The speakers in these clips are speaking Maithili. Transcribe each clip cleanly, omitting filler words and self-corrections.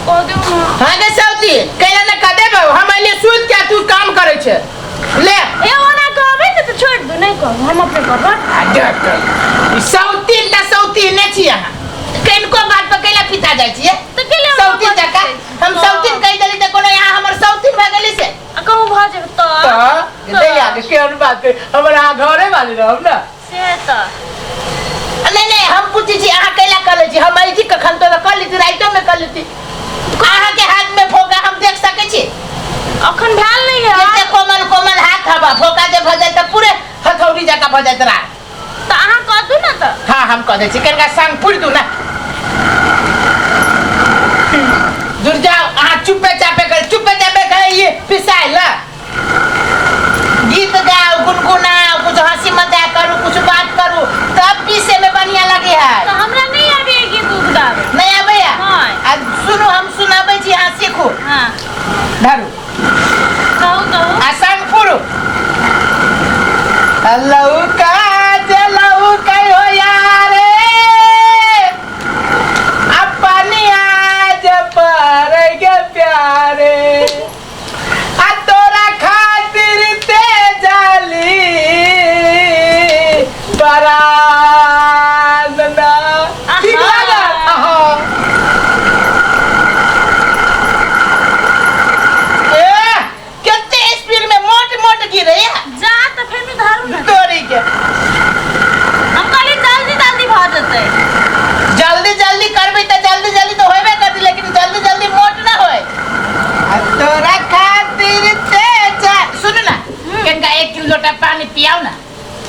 कह दियौ ने। हाँ गे सौती कैला ने कह देबो हम अइले सुति के तू काम करै छै ले। ए ओना कहबै ने तऽ छोड़ि दू, नहि कहब हम अपने करब। आ डॉक्टर ई सौतीन त सौतीने छी अहाँ, किनको बात पर कैला पिता जाइ छियै? तऽ केले सौतीन जकाँ हम सौतीन कहि देली तऽ कोनो यहाँ हमर सौतीन भऽ गेली से? आ कहूँ भऽ जेबै तऽ? तऽ दैया के केहन बात है, हमर अहाँ घरे वाली रहब ने। से तऽ नहीं नहीं हम पूछै छी अहाँ कैला कऽ लै छी? हम अइ छी कखन तो कऽ लेती, राइतो में कऽ लेती। अहाँ के हाथ में फोका हम देख सकै छी? अखन भेल नहीं है। कते कोमल कोमल हाथ हवा, फोका जे भऽ जाए तऽ पूरे हथौड़ी जकाँ भऽ जाइत रहा। तऽ अहाँ कऽ दू ने तऽ। हाँ हम कऽ दै छी, कनिका संग पुरि दू ने। दूर जाओ अहाँ, चुपे चापे कर, चुपे चापे कर ये पिसाय ला गीत गाओ, गुनगुनाओ, कुछ हंसी मजाक करू, कुछ बात करू, तब पीसे में बढ़िया लगे है। तऽ हमरा नहीं आबे गीत उत गाबे। नहीं आबे है? हाँ। आ सुनू हम सुनाबै छी, अहाँ सीखू। हाँ। धरू। कहू कहू। आ संग पुरू। लौका जलौका हो यारे अपनी आज पर गे प्यारे, आ तोरा खातिर ते जाली परान ना। ठीक लागल? आहा। ए कते स्पीड में मोट मोट गिरे है। जा तऽ फेर भी धरू ने। तोरी के। हम कहली जल्दी जल्दी भऽ जेतै। जल्दी जल्दी करबै तऽ जल्दी जल्दी तऽ होबे करतै, लेकिन जल्दी जल्दी मोट ना होय। आ तोरा खातिर ते जा सुन ना, कनिका एक किलो लोटा पानी पियाओ ना।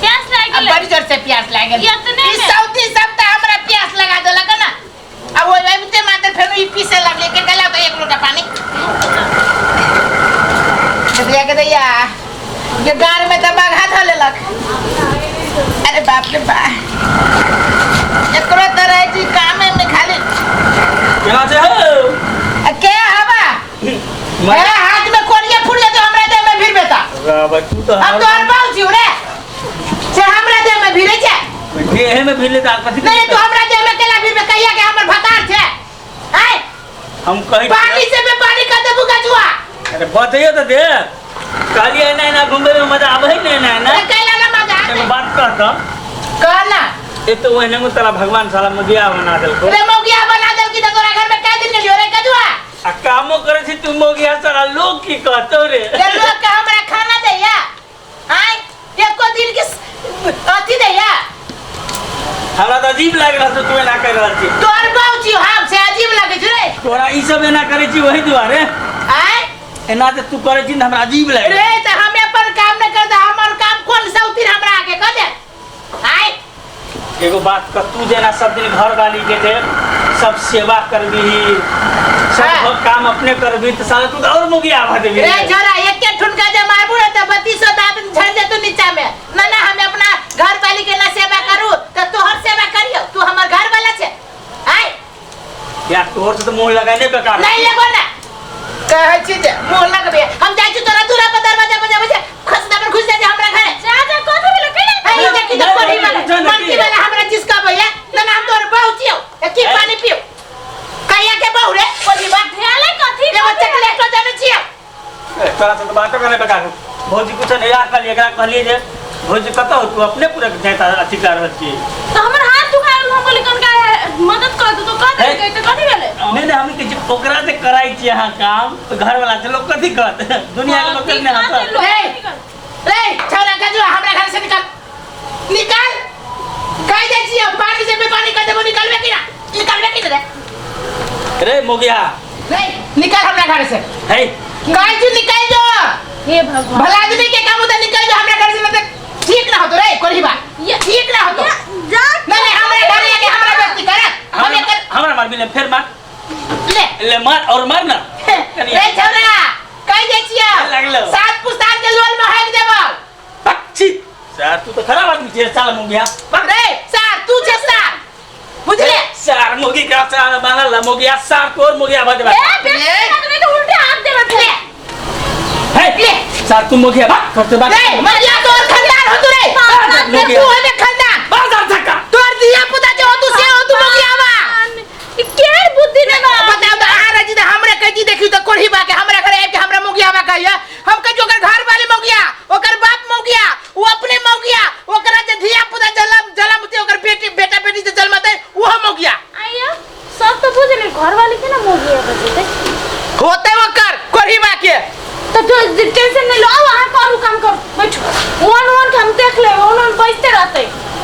प्यास लागि अब गेलै। बड़ी जोर से प्यास लागल। एतने ई में? सौती सब तऽ हमरा प्यास लगा देलक ना। अब ओहि अबिते मात्र फेर ई पीसे लगलै। कनिका लाउ तऽ एक लोटा पानी। के दैया के दैया के गार में तऽ बघा धऽ लेलक। अरे बाप रे बा, एकरो तऽ रहै छी कामे में खाली। केना छै हौ? आ के हवा? ए हाथ में कोरिया फूट जेतौ, हमरा देह में भिड़ बेटा। बाबा तू तऽ हम तोहर बाऊ छी रे, से हमरा देह में भिड़े छै? देह में भिड़ले तऽ आर कथी? नहीं तू हमरा देह में केला भिड़बे? कहिया के हमर भतार छै? आय हम कहै पानी से बे पानी कर देबू गजुआ। अरे बतैयो तऽ दे, कहलियै एना एना घुमबै में मजा आबै ने एना एना। अरे कैला ना मजा आबै? एगो बात कह तऽ। कह ना। एक तो ओहने में तोरा भगवान साला मौगिया बना देलको। रे मौगिया बना देलकी तऽ तोरा घर में कै दिन गेलियो रे गजुआ? आ कामो करै छी तू मौगिया, साला लोग की कहतौ रे? रे लोग के हमरा खाना दैया? आय एको दिन के अथी दैया? हमरा तऽ अजीब लागि रहल छौ तू एना करि रहल छी। तोहर बाऊ छी हम से अजीब लगै छै रे? तोरा ई सब एना करै छी ओहि दुआरे। आय एना जे तू करै छी ने हमरा अजीब लागि रे। तऽ हम अपन काम नहि करते, हमर काम कोन सौतीन हमरा आगे कह दे। आय एगो बात कह, तू जेना सब दिन घर वाली के जे सब सेवा करबीही, सब हाँ। काम अपने करबी, तऽ साला तू तऽ और मोगिया भऽ जेबही। रे छोरा एके ठुनका जे मारबू ने तऽ 3200 दांत झड़ जेतौ नीचा में। ना ना हम अपना घर वाली के ना सेवा करू तऽ तोहर सेवा करियो, तू हमर घर वाला छे। आय यार तोहर से तऽ मुंह लगाने बेकार। नहीं लगो ना, कहै छी जे मुंह लगबे। हम जाइ छी तोरा दूरा पर दरवाजा बजाबै छै, खसना पर घुस जाइ छै हमरा घरे। जा जा कथी भेलै कैला? हे ई देखी तऽ नहीं, कोढ़ी नहीं, वाला नहीं, नहीं, मंकी वाला हमरा जिसका भैया ना ना हम तोहर बहू छियौ, ए की पानी पियो कहिया के बहू रे कोढ़ी बा? भेलै कथी? एगो चॉकलेटो जानै छियौ। ए, तोरा से तऽ बातो करने बेकार हो। भौजी कुछ नहीं यार, कहलिए एकरा कहलिए जे भौजी कतऽ हो तू अपने पूरा जाइत अथी कर रहल छी। तऽ हमर हाथ दुखा गेल, हम कहली कनका मदद कर दू तऽ कह देलकै, तऽ कथी भेलै? नहीं नहीं हम कहै छी ओकरा से कराइ छी अहाँ काम, तऽ घर वाला से लोग कथी कहत? दुनिया के लोग नहीं हंसत। रे रे छोरा गजुआ हमरा घर से निकल निकल, कह दे छियौ पानी से बेपानी कर देबो, निकलबे कि ना? निकलबे कि ना रे? रे मोगिया रे निकल हमरा घर से। हे कह छी निकल जो। हे भगवान, भला आदमी के काम होता, निकल जो हमरा घर से, मतलब ठीक ना होतो रे कोई बात ठीक ना होतो। जा नहीं नहीं हमरा घर आके हमरा बेइज्जती करत हम एकर हमरा मारबी ले फेर मार ले ले मार और मार ना। रे छौरा कह दे छियौ लगलो। सात पुस्तान के लोल में हाक देबो। पक्षी सर तू तो खराब आदमी छे साला मोगिया। रे सार तू छे सार, बुझले? सार मोगी का सार बानल ला मोगिया सार तोर मोगिया भज बा। ए बेइज्जती करबै तऽ उल्टे हाथ देबै फेर। हे ले। सार तू मोगिया भाग करते बात। रे मरिया तोर खानदान हो तू रे। मोगिया। तू होबे खानदान। बाजार धक्का तोर दिया पुता जे हो तू से हो तू मोगिया बा। ई केर बुद्धि ने बा? बताओ तो अहाँ रजी तऽ घर वाली के ना मोगी है बजे होते वो कर कोरी बाकी तो टेंशन नहीं लो, आओ अहाँ करू काम करू, बैठो। वन वन के हम देख लेबै, वन वन बैठते रहते।